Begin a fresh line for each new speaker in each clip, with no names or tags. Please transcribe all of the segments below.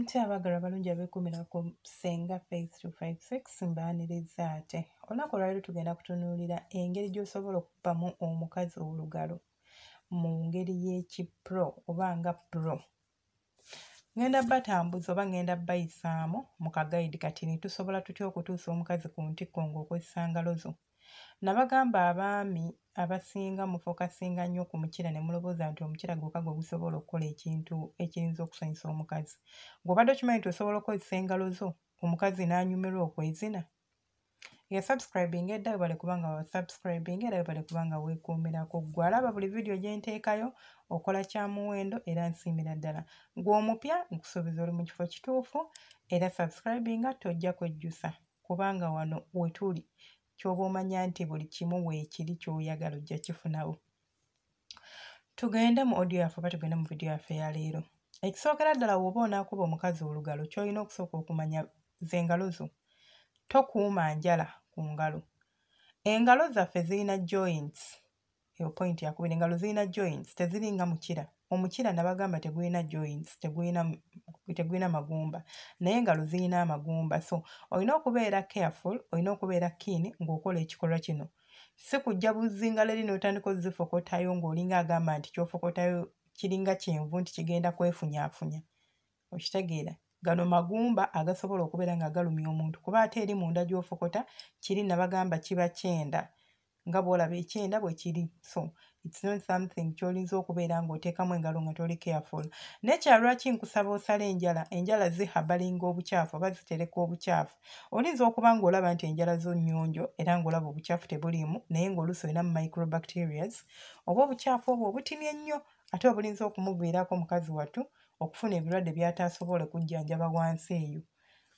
Nti abaagalwa abalungi abeekuumira ku Ssenga Faith 256, mbaaniriza ate. Olunaku olwaleero tugenda kutunuulira engeri gy'osobola okukubamu omukazi olugalo mu ngeri y'eki pro oba nga pro. Ngenda batambuza oba ngenda bayisaamu mu ka guide katini, tusobola tutya okutuusa omukazi ku ntikko ng'okozesa ngalo zo. Nabagamba, abaami abasinga mufocusinga nnyo ku mukira ne mulowooza nti omukira gwokka gwe gusobola okukola ekintu ekiyinza okusanyusa omukazi. Ng'obadde okimanyi nti osobola okukozesa engalo zo omukazi n'anyumirwa okwezina? Yasubscribinga edda, webale kubanga wasubscribinga, era webale kubanga weekuumirako. Ggwe alaba buli vidiyo gye nteekayo, okola kya muwendo era nsiimira ddala. Ggwe omupya, nkusuubiza oli mu kifo kituufu, era subscribinga, tojja kwejjusa, kubanga wano we tuli ky'oba omanya nti buli kimu weekiri ky'oyagala ojja kifunawo. Tugende mu audio yaffe oba tugende mu vidiyo yaffe ya leero. Ekisookera ddala, bw'oba onaakuba omukazi olugalo, ky'olina okusooka okumanya z'engalo zo. Tokuuma njala ku ngalo. Engalo zaffe zirina joints. Eyo point yakubiri. Engalo zirina joints, teziringa mukira. Omukira nabagamba tegulina joints, tegulina magumba, naye engalo zirina amagumba. So olina okubeera careful, olina okubeera keen ng'okola ekikolwa kino. Si kujja buzingalo eri n'otandika ozifokotayo ng'olinga agamba nti ky'ofokotayo kiringa kyenvu nti kigenda kwefunyaafunya. Okitegeera? Gano magumba agasobola okubeera nga galumya omuntu, kuba ate eri munda gy'ofokota kiri nabagamba kiba kyenda, nga bw'olaba ekyenda bwe kiri. So it's not something ky'oyinza okubeera ng'oteekamu engalo nga toli careful. Naye kya lwaki nkusaba osale enjala? Enjala zihabalinga obukyafu oba zitereka obukyafu. Oyinza okuba ng'olaba nti enjala zo nnyonjo era ng'olaba obukyafu tebuliimu, naye ng'oluusi olinamu microbacterias oba obukyafu obwo obutini ennyo ate obulinza okumuviirako mukazi wattu okufuna ebirwadde by'ataasobole kujjanjaba wansi eyo.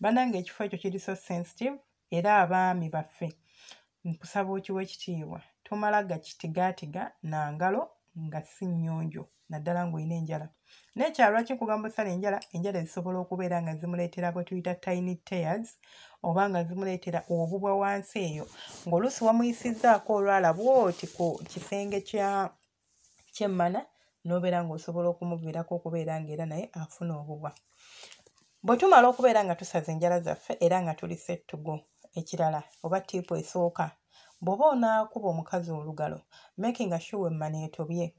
Bannange, ekifo ekyo kiri so sensitive, era abaami baffe nkusaba okiwa ekitiibwa. Tomala gakitigaatiga na ngalo nga si nnyonjo, naddala ng'olina enjala. Naye kya lwaki nkugamba osala enjala? Enjala zisobola okubeera nga zimuleetera bwe tuyita tiny tears oba nga zimuleetera obubwa wansi eyo, ng'oluusi wamuyisizzaako olwala bw'oti ku kisenge kya kyemmana, n'obeera ng'osobola okumuviirako okubeera ng'era naye afuna obubwa. Bwe tumala okubeera nga tusaza enjala zaffe era nga tuli set to go, ekirala oba tip esooka, bw'oba onaakuba omukazi olugalo, making sure emmana etobye.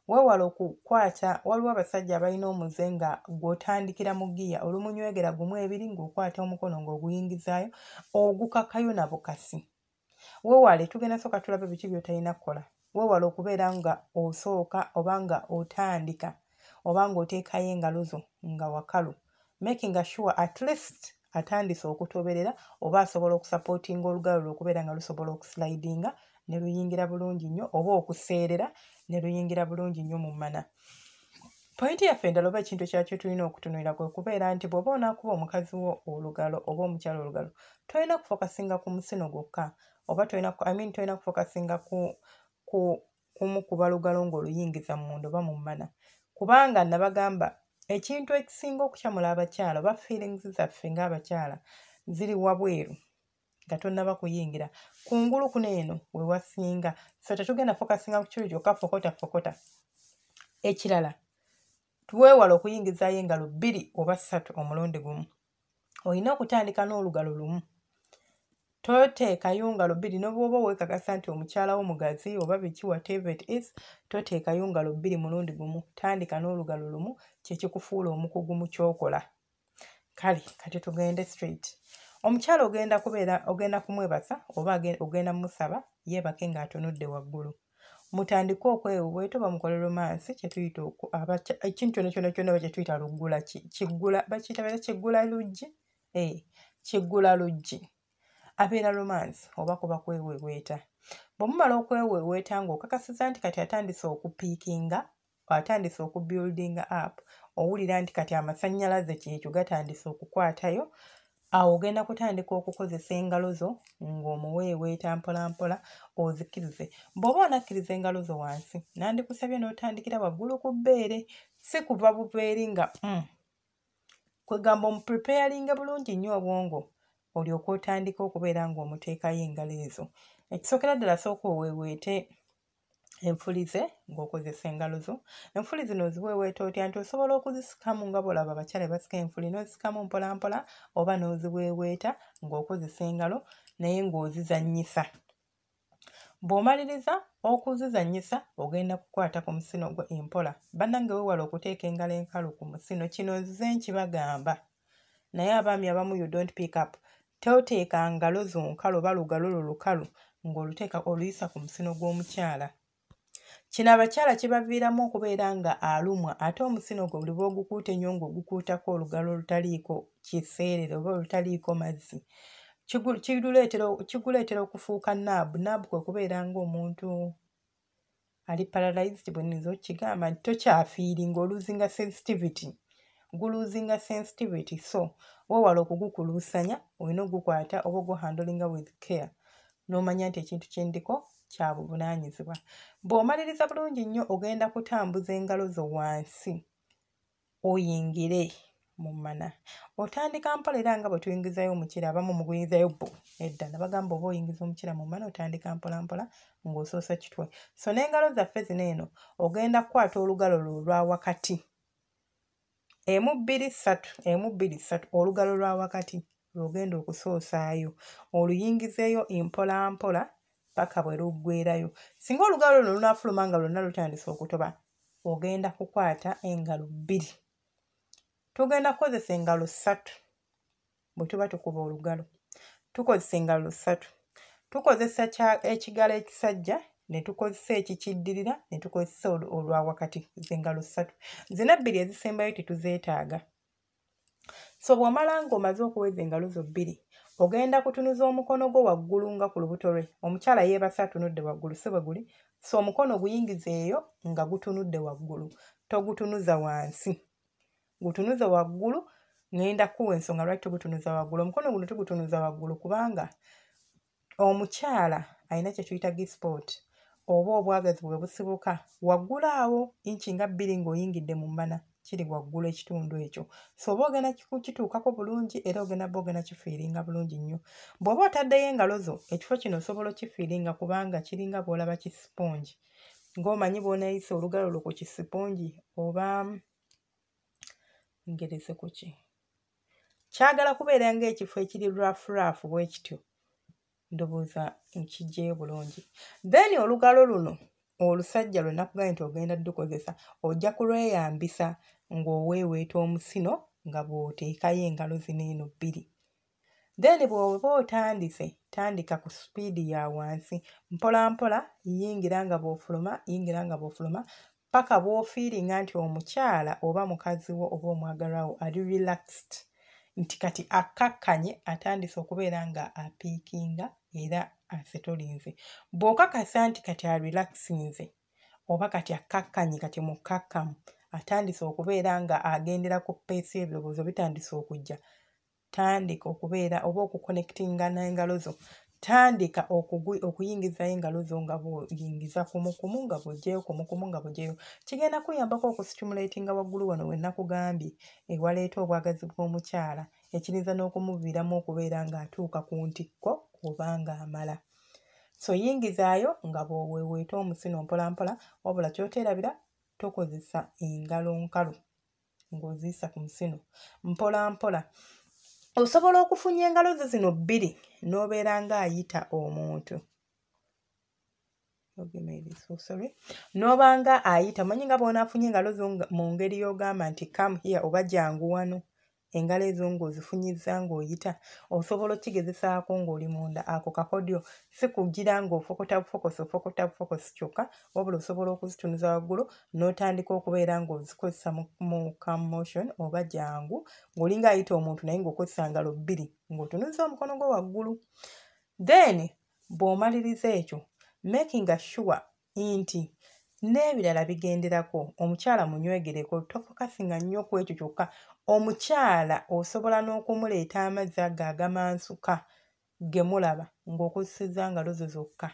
Weewale okukwata, waliwo abasajja abalina omuze nga gw'otandikira mu ggiya, olumunywegera gumu, ebiri, ng'okwata omukono ng'oguyingizaayo, ogukakayo na bukasi. Weewale, tugenda sooka tulabe biki by'otalina kukola. Weewale okubeera nga osooka oba nga otandika oba ng'oteekayo engalo zo nga wakalu. Making sure at least atandise okutoberera oba asobola okusupportinga olugalo lwe okubeera nga lusobola okuslidinga ne luyingira bulungi nnyo oba okuseerera ne luyingira bulungi nnyo mu mmana. Point yaffe endala oba ekintu ekirala kye tulina okutunuulira kwe kubeera nti bw'oba onaakuba omukazi wo olugalo oba omukyala olugalo, tolina kufocusinga ku musino gwokka oba tolina, I mean, tolina kufocusinga ku kumukuba lugalo ng'oluyingiza munda oba mu mmana, kubanga nabagamba ekintu ekisinga okukyamula abakyala oba feelings zaffe ng'abakyala ziri wabweru nga tonnaba kuyingira kungulu kuno, eno we wasinga. So tetugenda focusinga ku kiri kyokka, fokota fokota. Ekirala, weewale okuyingizaayo engalo bbiri oba ssatu omulundi gumu. Olina okutandika n'olugalo lumu, toteekayo ngalo bbiri. Ne bw'oba weekakasa nti omukyala wo mugazi oba biki, whatever it is, toteekayo ngalo bbiri mulundi gumu. Tandika n'olugalo lumu, kye kikufuula omukugu mu ky'okola. Kale kati tugende straight. Omukyala ogenda kubeera ogenda kumwebasa oba ogenda musaba yeebake ng'atunudde waggulu. Mutandike okweweweeta oba mukole romance, kyetuyita ekintu kyonna kyonna kyonna oba kyetuyita luggula kiggula, bakiyita beera kiggula luggi, kiggula luggi abeera romance oba kuba kweweweeta. Bwe mumala okweweweeta ng'okakasiza nti kati atandise okupickinga, atandise okubuildinga up, owulira nti kati amasannyalaze kyekyo gatandise okukwatayo, awo ogenda kutandika okukozesa engalo zo ng'omuweeweeta mpola mpola ozikirize. Bw'oba onakkiriza engalo zo wansi, nandikusabye n'otandikira waggulu ku bbeere, si kuva buva eri nga Kwegamba omupreparinge bulungi nnyo obwongo, olyoke otandike okubeera ng'omuteekayo engalo ezo. Ekisookera ddala, sooka oweeweete. Enfuli ze ng'okozesa engalo zo. Enfuli zino oziweeweeta otya? Nti osobola okuzisikamu nga bw'olaba abakyala basika enfuli, n'ozisikamu mpola mpola, oba n'oziweeweeta ng'okozesa engalo naye ng'ozizannyisa. Bw'omaliriza okuzizannyisa, ogenda kukwata ku musino gwo empola. Bannange, weewale okuteeka engalo enkalu ku musino. Kino nzize nkibagamba, naye abaami abamu, you don't pick up. Toteeka ngalo zo nkalu oba lugalo lwo lukalu ng'oluteeka oluyisa ku musino gw'omukyala. Kino abakyala kibaviiramu okubeera nga alumwa, ate omusino gwe buli bw'ogukuuta ennyo ng'ogukuutako olugalo olutaliiko kiseerere oba olutaliiko mazzi, kiguleetera okufuuka numb. Numb kwe kubeera ng'omuntu ali paralyzed, bwe nnyinza okukigamba nti tokyafiiringa, oluuzinga sensitivity, guluuzinga sensitivity. So weewale okugukuluusanya, olina ogukwata oba oguhandlinga with care, n'omanya nti ekintu kye ndiko kya buvunaanyizibwa. Bw'omaliriza bulungi nnyo, ogenda kutambuza engalo zo wansi oyingire mu mmana. Otandika mpola era nga bwe tuyingizayo omukira. Abamu muguyingizayo bbu edda nabagamba, oba oyingiza omukira mu mmana, otandika mpola mpola ng'osoosa kitwe. So n'engalo zaffe zino eno, ogenda kukwata olugalo lwo olwa wakati, emu, bbiri, ssatu, emu, bbiri, ssatu. Olugalo lwa wakati lw'ogenda okusoosaayo, oluyingizeeyo mpola mpola paka bwe luggweerayo. Singa olugalo luno lunaafuluma nga lwonna lutandise okutoba, ogenda kukwata engalo bbiri. Tugenda kukozesa engalo ssatu bwe tuba tukuba olugalo. Tukozesa engalo ssatu: tukozesa ekigalo ekisajja, ne tukozesa ekikiddirira, ne tukozesa olwa wakati. Z'engalo ssatu zino, ebbiri ezisembayo tetuzeetaaga. So bw'omala ng'omaze okuweza engalo zo bbiri, ogenda kutunuza omukono gwo waggulu nga ku lubuto lwe. Omukyala yeebase atunudde waggulu, si bwe guli? So omukono guyingiza eyo nga gutunudde waggulu, togutunuza wansi, gutunuze waggulu. Ŋŋenda kuwa ensonga lwaki tugutunuza waggulu. Omukono guno tugutunuza waggulu kubanga omukyala alina kye tuyita G-spot, oba obwagazi bwe busibuka waggulu awo, inchi nga 2 ng'oyingidde mu mmana, kiri waggulu ekitundu ekyo. So oba ogenda kituukako bulungi, era ogenda ba ogenda kifiiringa bulungi nnyo. Bw'oba otaddeyo engalo zo, ekifo kino osobola okifiiringa kubanga kiringa bw'olaba kisipongi, ng'omanyi bw'onaayisa olugalo lwo ku kisipongi, oba ngereze ku ki, kyagala kubeera ng'ekifo ekiri rough rough bwe kityo. Ndowooza nkiggyeyo bulungi. Then olugalo luno olusajja lwe nakugambye nti ogenda ddukozesa, ojja kulweyambisa ng'oweeweeta omusino nga bw'oteekayo engalo zino eno bbiri. Then bw'oba otandise, tandika ku sipiidi ya wansi, mpola mpola, yingira nga bw'ofuluma, yingira nga bw'ofuluma, paka bw'ofiiringa nti omukyala oba mukazi wo oba omwagalwa wo ali relaxed, nti kati akkakkanye, atandise okubeera nga apiikinga era asetolinze. Bw'okakasa nti kati arelaxinze oba kati akkakkanye, kati mukkakkamu, atandise okubeera nga agendera ku pace, ebirowoozo bitandise okujja, tandika okubeera oba okuconnectinga n'engalo zo. Tandika okuyingizayo engalo zo nga bw'oyingiza kumukumu, nga bw'oggyayo kumukumu, nga bw'oggyayo. Kigenda kuyambako okustimulatinga waggulu wano we nakugambye ewaleeta obwagazi bw'omukyala, ekiyinza n'okumuviiramu okubeera ng'atuuka ku ntikko oba ng'amala. So yingizaayo nga bw'oweeweeta omusino mpola mpola, wabula ky'oteerabira, tokozesa engalo nkalu ng'oziyisa ku musino. Mpola mpola osobola okufunya engalo zo zino bbiri n'obeera ng'ayita omuntu, n'oba nga ayita, omanyi nga bw'onaafunya engalo zo mu ngeri y'ogamba nti "Come here" oba "Jangu wano". Engalo ezo ng'ozifunyizza ng'oyita, osobola okkigezesaako ng'oli munda. Ako kakodyo, si kugira ng'ofokota bufokosi, ofokota bufokosi kyokka, wabula osobola okuzitunuza waggulu n'otandika okubeera ng'ozikozesa mu come motion oba jangu, ng'olinga ayita omuntu naye ng'okozesa ngalo bbiri ng'otunuza omukono gwo waggulu. Then bw'omaliriza ekyo, making sure nti n'ebirala bigenderako. Omukyala munywegereko, tofokasinga nnyo ku ekyo kyokka. Omukyala osobola n'okumuleeta amazzi ago agamansuka ge mulaba ng'okozesezza ngalo zo zokka.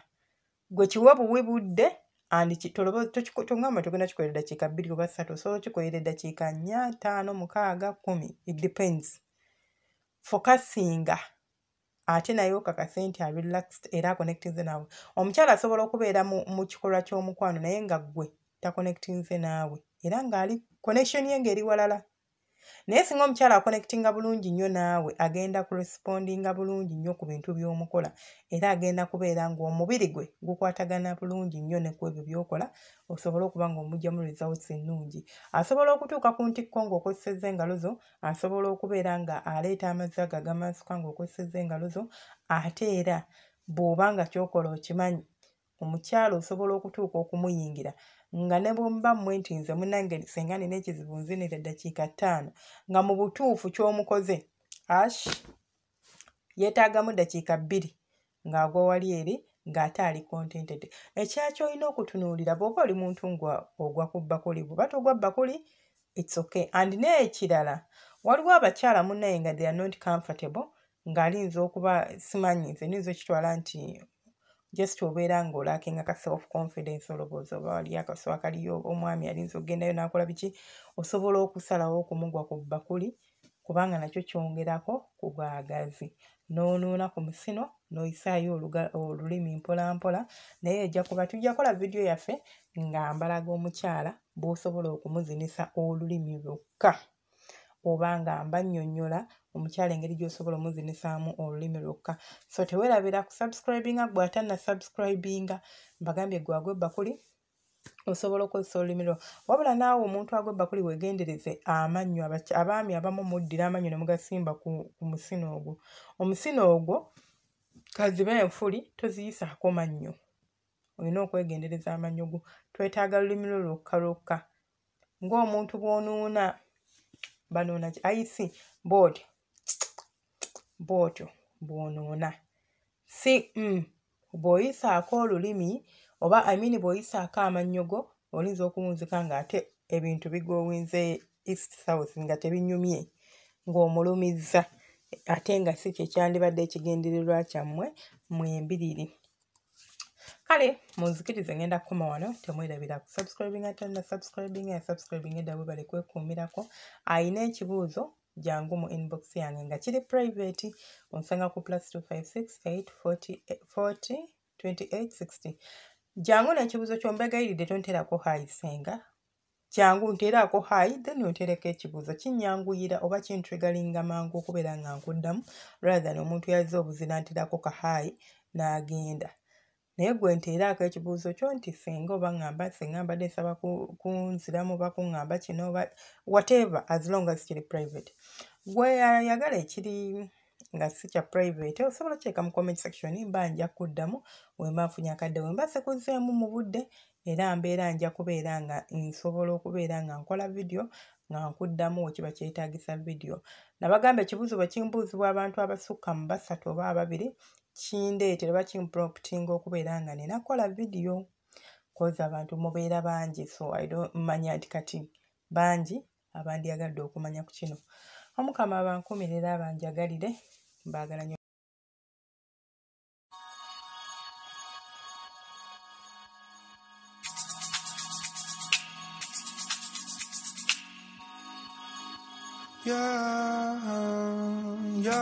Gwe kiwe buwi budde, and togamba togenda kikolera eddakiika 2 oba 3, osobola okikolera eddakiika 4, 5, 6, 10, it depends. Fokasinga Ate naye okakase nti ali relaxed era aconnectinze naawe. Omukyala asobola okubeera mu kikolwa ky'omukwano naye nga ggwe taconnectinze naawe, era ng'ali connection ye ng'eri walala. Naye singa omukyala aconnectinga bulungi nnyo naawe, agenda kurespondinga bulungi nnyo ku bintu by'omukola, era agenda kubeera ng'omubiri gwe gukwatagana bulungi nnyo ne ku ebyo by'okola, osobole okuba ng'omuggyamu results ennungi. Asobola okutuuka ku ntikko ng'okozesezza engalo zo, asobola okubeera nga aleeta amazzi ago agamansuka ng'okozesezza engalo zo, ate era bw'oba nga ky'okola okimanyi, omukyala osobola okutuuka okumuyingira nga ne bwe muba mmwe nti nze munnange senga nina ekizibu nzinira eddakiika 5, nga mu butuufu ky'omukoze ash yeetaagamu ddakiika 2 ng'agwa wali eri ng'ate ali contented. Ekirala ky'olina okutunuulira bw'oba oli muntu ng'ogwa ku bbakuli, bw'oba togwa bbakuli it's okay. And n'ekirala waliwo abakyala munnaye nga they are not comfortable, ng'alinza okuba simanyi nze nnyinza okitwala nti just obeera ng'olackinga ka self confidence, olowooza oba wali akaso akaliyo omwami alinza okugendayo n'akola biki, osobola okusalawo okumugwa ku bbakuli kubanga nakyo kyongerako ku bwagazi. N'onuuna ku musino n'oyisaayo olulimi mpola mpola, naye ejja kuba tujja kukola vidiyo yaffe nga mbalaga omukyala bw'osobola okumuzinisa olulimi lwokka, oba nga mbannyonnyola omukyala engeri gy'osobola omuzinisaamu olulimi lwokka. So teweerabira kusubscribinga, ggwe atannasubscribinga, mbagambye ggwe agwa ebbakuli osobola okukozesa olulimi lwo. Wabula naawe omuntu agwa ebbakuli weegendereze amannyo. Abaami abamu muddira amannyo ne mugasimba ku musino ogwo. Omusino ogwo kazibe enfuli toziyisaako mannyo, olina okwegendereza amannyo go. Twetaaga lulimi lwo lwokka lwokka. Ng'omuntu bw'onuuna banuuna ki ayisi bw'otyo bw'otyo bw'onuuna, si bw'oyisaako olulimi oba I mean bw'oyisaako amannyo go oyinza okuwunzika ng'ate ebintu bigowinze east south nga tebinyumye, ng'omulumizza ate nga si kye kyandibadde ekigendererwa kyammwe mwembiriri. Kale munzikirize ngenda kukoma wano, temwerabira kusubscribinga, tannasubscribinga, yasubscribinga edda webale kwekuumirako. Ayina ekibuuzo jangu mu inbox yange nga kiri private, onsanga ku +256 8 40 28 60. Jangu n'ekibuuzo ky'ombegayiridde tonterako hi senga, jangu nteerako hi then ontereko ekibuuzo, kinnyanguyira oba kintriggeringa mangu okubeera nga nkuddamu rather than omuntu yazze obuzira nterako ka hi n'agenda. Naye gwe nteeraako ekibuuzo kyo nti senga oba ŋŋamba senga mbadde nsaba kunziramu oba kuŋŋamba kino oba whatever, as long as kiri private. Gwe ayagala ekiri nga si kya private osobola okukiteeka mu comment section, mba nja kuddamu we mba nfunye akadde. We mba sikuzzeemu mu budde era mbeera nja kubeera nga nsobola okubeera nga nkola vidiyo nga nkuddamu we kiba kyetaagisa vidiyo. Nabagamba ekibuuzo bwe kimbuuzibwa abantu abasukka mu 3 oba 2 kindeetera oba kimpromptinga okubeera nga nina kukola vidiyo, koza abantu mubeera bangi, so I don't mmanya nti kati bangi abandyagadde okumanya ku kino. Omukama abankuumire era abanjagalire, mbaagala nnyo.
Yeah, yeah.